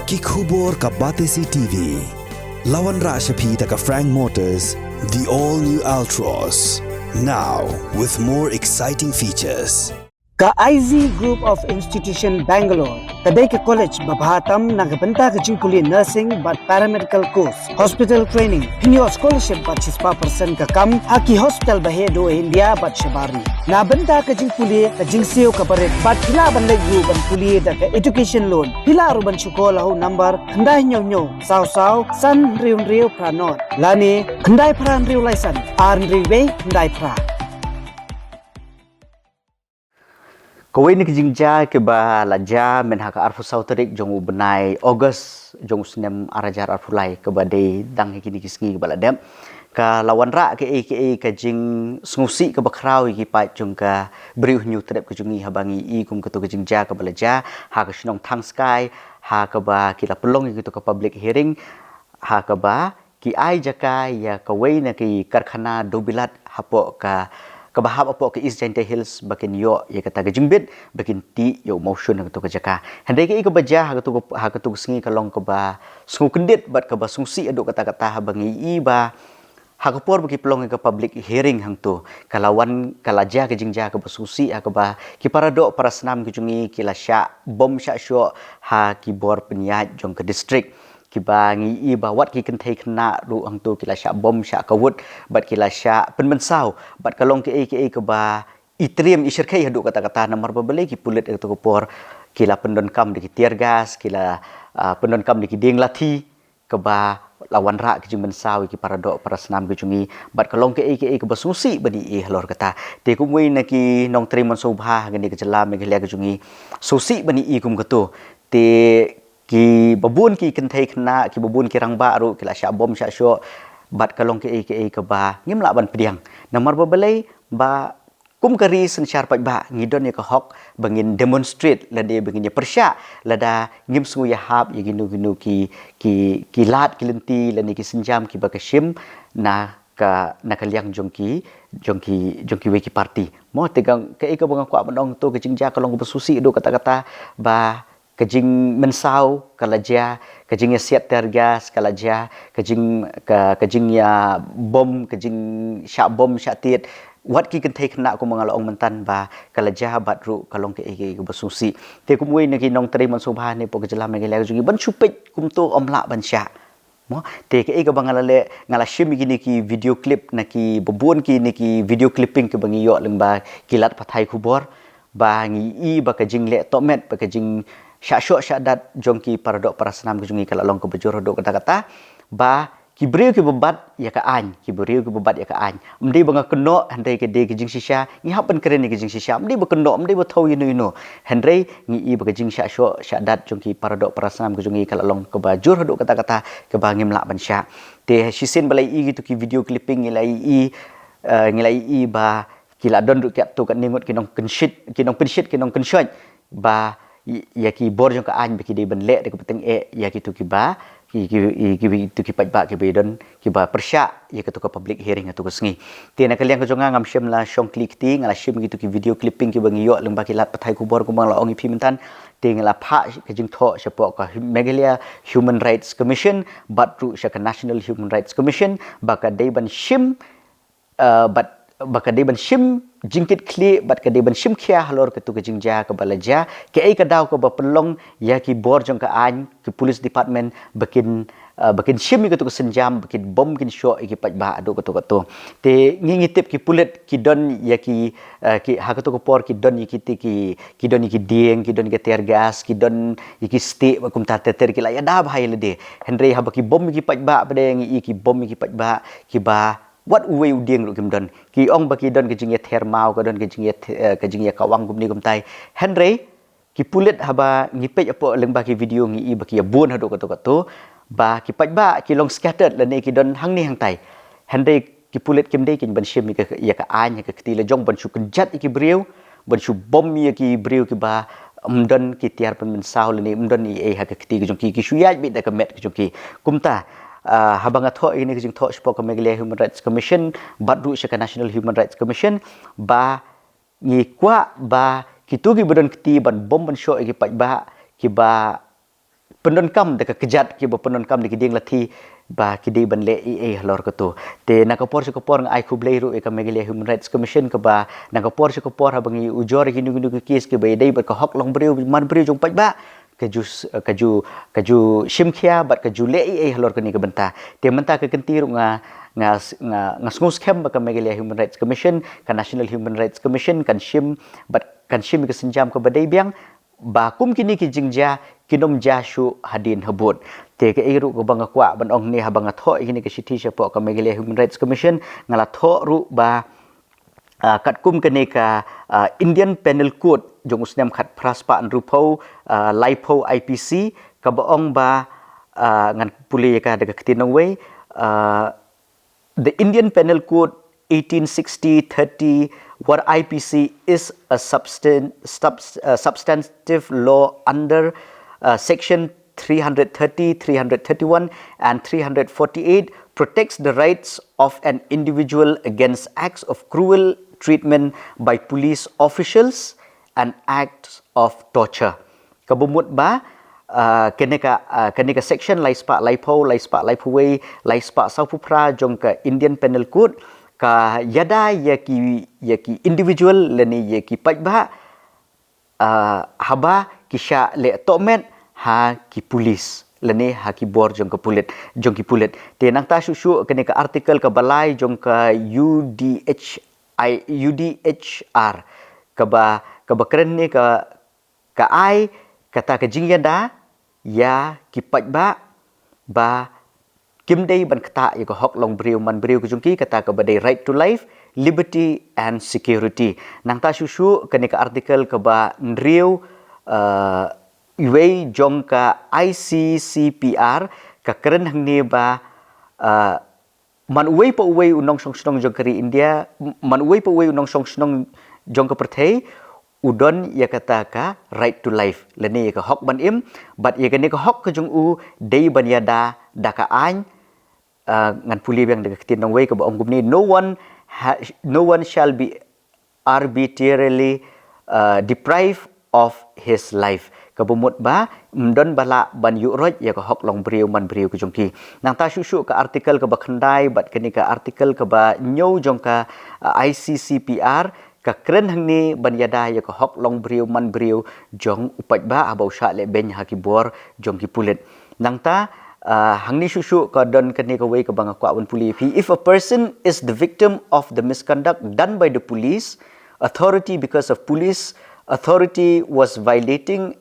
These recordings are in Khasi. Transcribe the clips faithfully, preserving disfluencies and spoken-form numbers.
Ki khubor ka Batesi T V. La wanrah sha phi da ka Frank Motors, the all new Altroz. Now with more exciting features. Ka I Z Group of Institution Bangalore ka dei ka college ba bha tam na ka bynta ka jingpule nursing bad paramedical course, hospital training, pynïoh scholarship bad shispah percent ka kam ha ki hospital ba heh duh India bad shabar ri. Na bynta ka jingpule ka jingsiew ka barit bad phi lah ban leit ruh ban pule da ka education loan. Phi lah ruh ban shu call ha u number khyndai hynñiew hynñiew saw saw san hynriew hynriew phra nod lane khyndai phra hynriew lai san ar hynriew wei khyndai phra. Kawei na ki jingjia kiba la jia mynha ka arphew saw tarik jong u bnai August jong u snem ar hajar arphew lai kaba dei dang ha kine ki sngi kiba la dep. Ka la wanrah kaei kaei ka jingsngewsih kaba khraw ïa ki paid jong ka briew Hynñiewtrep ka jong ngi haba ngi i kum kato ka jingjia kaba la jia ha ka shnong Thangskai, ha kaba ki la pynlong ïa kato ka public hearing, ha kaba ki ai jaka ïa kawei na ki karkhana dewbilat hapoh ka, kaba hap hapoh ka East Jaintia Hills ba kin ïoh ïa kata ka jingbit ba kin tih ïa u mawshun ha kato ka jaka. Hynrei kaei kaba jia ha kato ka, ha kato ka sngi ka long kaba sngewkyndit bad kaba sngewsih haduh katta katta haba ngi i ba ha ka por ba ki pynlong ïa ka public hearing hangto, ka la wan, ka la jia ka jingjia kaba sngewsih ha kaba ki paradoh parasnam ki jong ngi ki la shah bom shah shoh ha ki bor pynïaid jong ka district. Kiba ngi i ba wat ki kynthei khynnah ruh hangto ki la shah bom shah kawut bad ki la shah pynmynsaw bad ka long kaei kaei kaba i triem i shyrkhei haduh katta katta, namar ba balei ki pulit ha kato ka por ki la pyndonkam da ki tear gas, ki la, ah, pyndonkam da ki dieng lathi, kaba la wanrah ki jingmynsaw ïa ki paradoh parasnam ki jong ngi bad ka long kaei kaei kaba sngewsih ban i halor kata. Te kumwei na ki nongtrei mon sngewbha ha kane ka jylla Meghalaya ka jong ngi, sngewsih ban i kum kato. Te kiba bun ki kynthei khynnah, kiba bun ki rangbah ruh ki la shah bom shah shoh bad ka long kaei kaei kaba ngim lah ban pdiang. Namar ba balei? Ba kum ka ri synshar paidbah ngi don ïa ka hok ba ngin demonstrate lane ba ngin ïa pyrshah lada ngim sngew ïahap ïa kino kino ki, ki, ki lad ki lynti lane ki sienjam kiba ka shim na ka, na ka liang jong ki, jong ki, jong kiwei ki party. Mo, te ka, kaei kaba nga kwah ban ong, to ka jingjia ka long kaba sngewsih haduh katta katta ba ka jingmynsaw ka la jia, ka jingïasiat tear gas ka la jia, ka jing, ka, ka jingïabom, ka jingshah bom shah tied, wat ki kynthei khynnah kumba nga la ong mynta ba ka la jia bad ruh ka long kaei kaei kaba sngewsih. Te kumwei na ki nongtrei mon sngewbha hapoh ka jylla Meghalaya ka jong ngi, ban shu peit kumto ym lah ban shah. Mo, te kaei kaba nga la leh, nga la shim ïa kine ki video clip na kiba bun kine ki video clipping kiba ngi ïoh lyngba ki lad pathai khubor, ba ngi i ba ka jingleh tohmet, ba ka jingshah shoh shah dat jong ki paradoh parasnam ka jong ngi ka la long kaba jur haduh katta katta, ba ki briew kiba bat ïa ka aiñ, ki briew kiba bat ïa ka aiñ. Ym dei ba nga kynnoh, hynrei ka dei ka jingshisha, ngi hap ban kren ïa ka jingshisha. Ym dei ba kynnoh, ym dei ba thew ïano ïano. Hynrei ngi i ba ka jingshah shoh shah dat jong ki paradoh parasnam ka jong ngi ka la long kaba jur haduh katta katta kaba ngim lah ban shah. Te shisien ba la i kito ki video clipping ngi la i, eh, ngi la i ba ki la don ruh katto katne ngut ki nongpynshit, ki nongpynshit, ki nongkynshoit ba i-, ïa ki bor jong ka aiñ ba ki dei ban leh da kaba tyngeh ïa kito kiba, ki, ki, ki, kito ki paidbah kiba don kiba pyrshah ïa kato ka public hearing hato ka sngi. Te na ka liang ka jong nga ngam shym la shong kli kti, nga la shim kito ki video clipping kiba ngi ïoh lyngba ki lad pathai khubor kumba nga la ong ïa phi mynta. Te nga la phah ka jingthoh shapoh ka Hu-, Meghalaya Human Rights Commission bad ruh sha ka National Human Rights Commission ba ka dei ban shim, eh, bad ba ka dei ban shim jingkitkhlieh bad ka dei ban shim khia halor kato ka jingjia kaba la jia, kaei ka daw kaba pynlong ïa ki bor jong ka aiñ, ki police department ba kin, eh, ba kin shim ïa kato ka sienjam, ba kin bom kin shoh ïa ki paidbah haduh kato kato. Te ngi, ngi tip ki pulit ki don ïa ki, eh, ki, ha kato ka por ki don ïa kiti ki, ki don ïa ki dieng, ki don ïa ki tear gas, ki don ïa ki stick bad kumta ter ter, ki la ïada bha ïa lade. Hynrei haba ki bom ïa ki paidbah pat de, ngi i ki bom ïa ki paidbah kiba wat uwei u dieng ruh kim don. Ki ong ba ki don ka jingïather maw, ka don ka jingïa, eh, ka jingïakawang kumne kumtai. Hynrei ki pulit haba ngi peit hapoh lyngba ki video ngi i ba ki ïabun haduh kato kato, ba ki paidbah ki long scattered lane ki don hangne hangtai. Hynrei ki pulit kim dei kein ban shim ïa ka, ïa ka aiñ ha ka kti la jong ban shu kynjat ïa ki briew, ban shu bom ïa ki briew kiba ym don ki tiar pynmynsaw lane ym don ei ei ha ka kti ka jong ki, ki shu ïaid beit da ka met ka jong ki. Kumta, ah, haba nga thoh ïa kane ka jingthoh shapoh ka Meghalaya Human Rights Commission bad ruh sha ka National Human Rights Commission, ba ngi kwah ba kito kiba don kti ban bom ban shoh ïa ki paidbah kiba pyndonkam da ka kjat, kiba pyndonkam da ki dieng lathi, ba ki dei ban leh ei ei halor katu. Te na ka por sha ka por nga ai khublei ruh ïa ka Meghalaya Human Rights Commission kaba na ka por sha ka por haba ngi ujor ïa kino kino ki case kiba ïadei bad ka hok long briew man briew jong paidbah, ka ju s-, ka ju, ka ju shim khia bad ka ju leh ei ei halor kane ka bynta. Te mynta ka kynti ruh nga, nga s-, nga, nga sngew skhem ba ka Meghalaya Human Rights Commission, ka National Human Rights Commission kan shim bad kan shim ïa ka sienjam kaba dei biang, ba kum kine ki jingjia kin ym jia shuh hadien habud. Te kaei ruh kaba nga kwah ban ong ne haba nga thoh ïa kane ka shithi shapoh ka Meghalaya Human Rights Commission, nga la thoh ruh ba, ah, katkum kane ka, ah, Indian Penal Code jong u snem khatphra spah hynriewphew, ah, laiphew I P C, kaba ong ba, ah, ngan pule ïa ka da ka ktien nongwei, ah, the Indian Penal Code eighteen sixty thirty one I P C is a substan-, subs-, uh, substantive law under, uh, Section three hundred thirty, three hundred thirty-one, and three hundred forty-eight protects the rights of an individual against acts of cruel treatment by police officials and acts of torture. Kaba mut ba, ah, kane ka, ah, kane ka section lai spah laiphew, lai spah laiphew wei, lai spah sawphew phra jong ka Indian Penal Code ka ïada ïa ki, ïa ki individual lane ïa ki paidbah, ah, haba ki shah leh tohmet ha ki pulit lane ha ki bor jong ka pulit, jong ki pulit. Te nangta shuh shuh kane ka article kaba lai jong ka U D H I, U D H R kaba, kaba kren ne ka ka ai kata ka jingïada ïa ki paidbah ba kim dei ban ktah ïa ka hok long briew man briew ka jong ki, kata kaba dei right to life, liberty and security. Nangta shuh shuh kane ka article kaba hynriew, eh, wei jong ka I C C P R ka kren hangne ba, eh, man uwei pa uwei u nongshong shnong jong ka ri India, man uwei pa uwei u nongshong shnong jong ka pyrthei u don ïa kata ka right to life lane ïa ka hok ban im, bad ïa kane ka hok ka jong u dei ban ïada da ka aiñ, ah, ngan pule biang da ka ktien nongwei kaba ong kumne, no one ha-, no one shall be arbitrarily, uh, deprived of his life. Kaba mut ba ym don ba lah ban ïuh roit ïa ka hok long briew man briew ka jong ki. Nangta shuh shuh ka article kaba khyndai bad kane ka article kaba hynñiew jong ka, uh, I C C P R ka kren hangne ban ïada ïa ka hok long briew man briew jong u paidbah haba u shah leh beiñ ha ki bor jong ki pulit. Nangta, ah, hangne shuh shuh ka don kane kawei kaba nga kwah ban pule ïa phi. If a person is the victim of the misconduct done by the police authority because of police authority was violating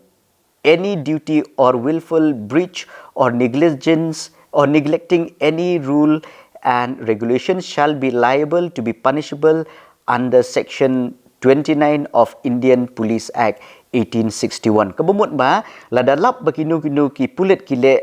any duty or willful breach or negligence or neglecting any rule and regulation shall be liable to be punishable under section twenty-nine of Indian Police Act eighteen sixty-one. Kaba mut ba lada lap ba kino kino ki pulit ki leh,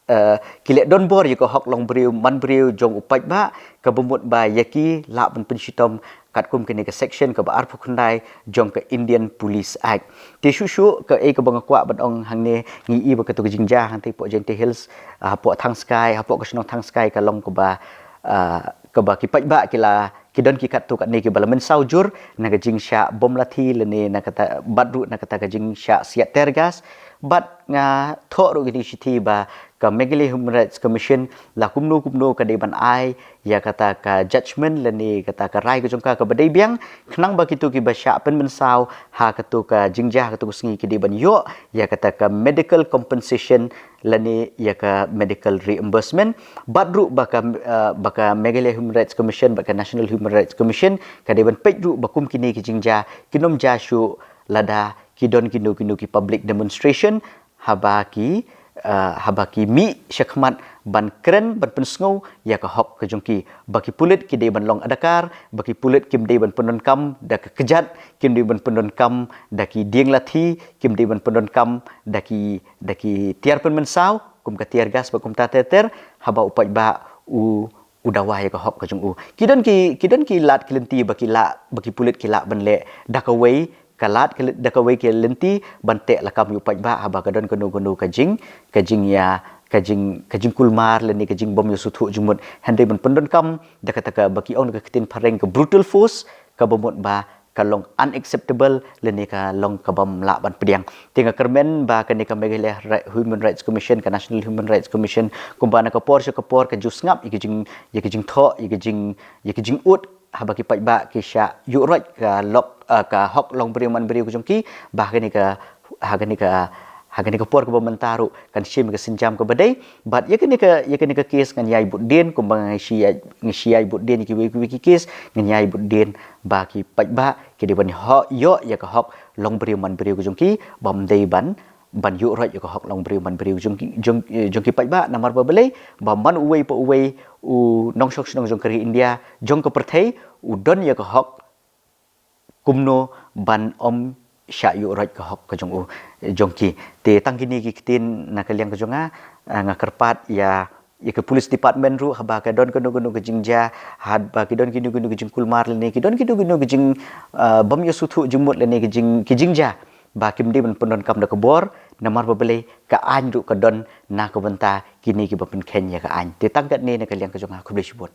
eh, ki leh donbor ïa ka hok long briew man briew jong u paidbah, kaba mut ba ïa ki lah ban pynshitom katkum kane ka section kaba arphew khyndai jong ka Indian Police Act. Te shuh shuh kaei kaba nga kwah ban ong hangne, ngi i ba katu ka jingjia hangtei hapoh Jaintia Hills, ah, hapoh Thangskai, hapoh ka shnong Thangskai ka long kaba, ah, kaba ki paidbah ki la, ki don ki katto katne kiba la mynsaw jur na ka jingshah bom lathi lane na kata bad ruh na kata ka jingshah siat tear gas. Bad nga thoh ruh kine ki shithi ba ka Meghalaya Human Rights Commission la kumno kumno ka dei ban ai ïa kata ka judgment lane kata ka rai ka jong ka kaba dei biang, khnang ba kito kiba shah pynmynsaw ha katu ka jingjia ha katu ka sngi ki dei ban ïoh ïa kata ka medical compensation lane ïa ka medical reimbursement. Bad ruh ba ka, eh, ba ka Meghalaya Human Rights Commission bad ka National Human Rights Commission ka dei ban peit ruh ba kum kine ki jingjia kin ym jia shuh lada ki don kino kino ki public demonstration haba ki, eh, haba ki mih shakhmat ban kren ban pynsngew ïa ka hok ka jong ki. Ba ki pulit ki dei ban long adakar, ba ki pulit kim dei ban pyndonkam da ka kjat, kim dei ban pyndonkam da ki dieng lathi, kim dei ban pyndonkam da ki, da ki tiar pynmynsaw kum ka tear gas bad kumta ter ter, haba u paidbah u, u dawa ïa ka hok ka jong u. Ki don ki, ki don ki lad ki lynti ba ki lah, ba ki pulit ki lah ban leh da kawei ka lad, ka lad, da kawei ka lynti ban teh lakam ïa u paidbah haba ka don kano kano ka jing, ka jingïa, ka jing, ka jingkulmar lane ka jingbym ïasngewthuh jingmut. Hynrei ban pyndonkam da kata kaba ki ong da ka ktien phareng ka brutal force, kaba mut ba ka long unacceptable lane ka long ka bym lah ban pdiang. Te nga kyrmen ba kane ka Meghalaya Ri- Human Rights Commission, ka National Human Rights Commission, kumba na ka por sha ka por ka ju sngap ïa ka jing ïa ka jingthoh ïa ka jing ïa ka jingud haba ki paidbah ki shah ïuh roit ka lok uh, ka hok long briew man briew ka jong ki, ba kane ka ha kane ka ha kane ka por kaba mynta ruh kan shim ka sienjam kaba dei. Bad ïa kane ka ïa kane ka case ngan ïai bud dien kumba ngan shi ïai ngan shi ïai bud dien ïa kiwei kiwei ki case, ngan ïai bud dien ba ki paidbah ki dei ban ïoh ïoh ïa ka hok long briew man briew ka jong ki, bym dei ban ban ïuh roit ïa ka hok long briew man briew jong ki jong, eh, jong ki paidbah. Namar ba balei? Ba man uwei pa uwei u nongshong shnong jong ka ri India, jong ka pyrthei, u don ïa ka hok kumno ban ym shah ïuh roit ka hok ka jong u, jong ki. Te tang kine ki ktien na ka liang ka jong nga, ah, nga kyrpad ïa ïa ka police department ruh haba ka don kano kano ka jingjia, haba ki don kino kino ka jingkulmar lane ki don kino kino ka jing, ah, bym ïa sngewthuh jingmut lane ka jing ki jingjia, ba kim dei ban pyndonkam da ka bor. Namar ba balei? Ka aiñ ruh ka don na ka bynta kine kiba pynkheiñ ïa ka aiñ. Te tang katne na ka liang ka jong nga, khublei shibun.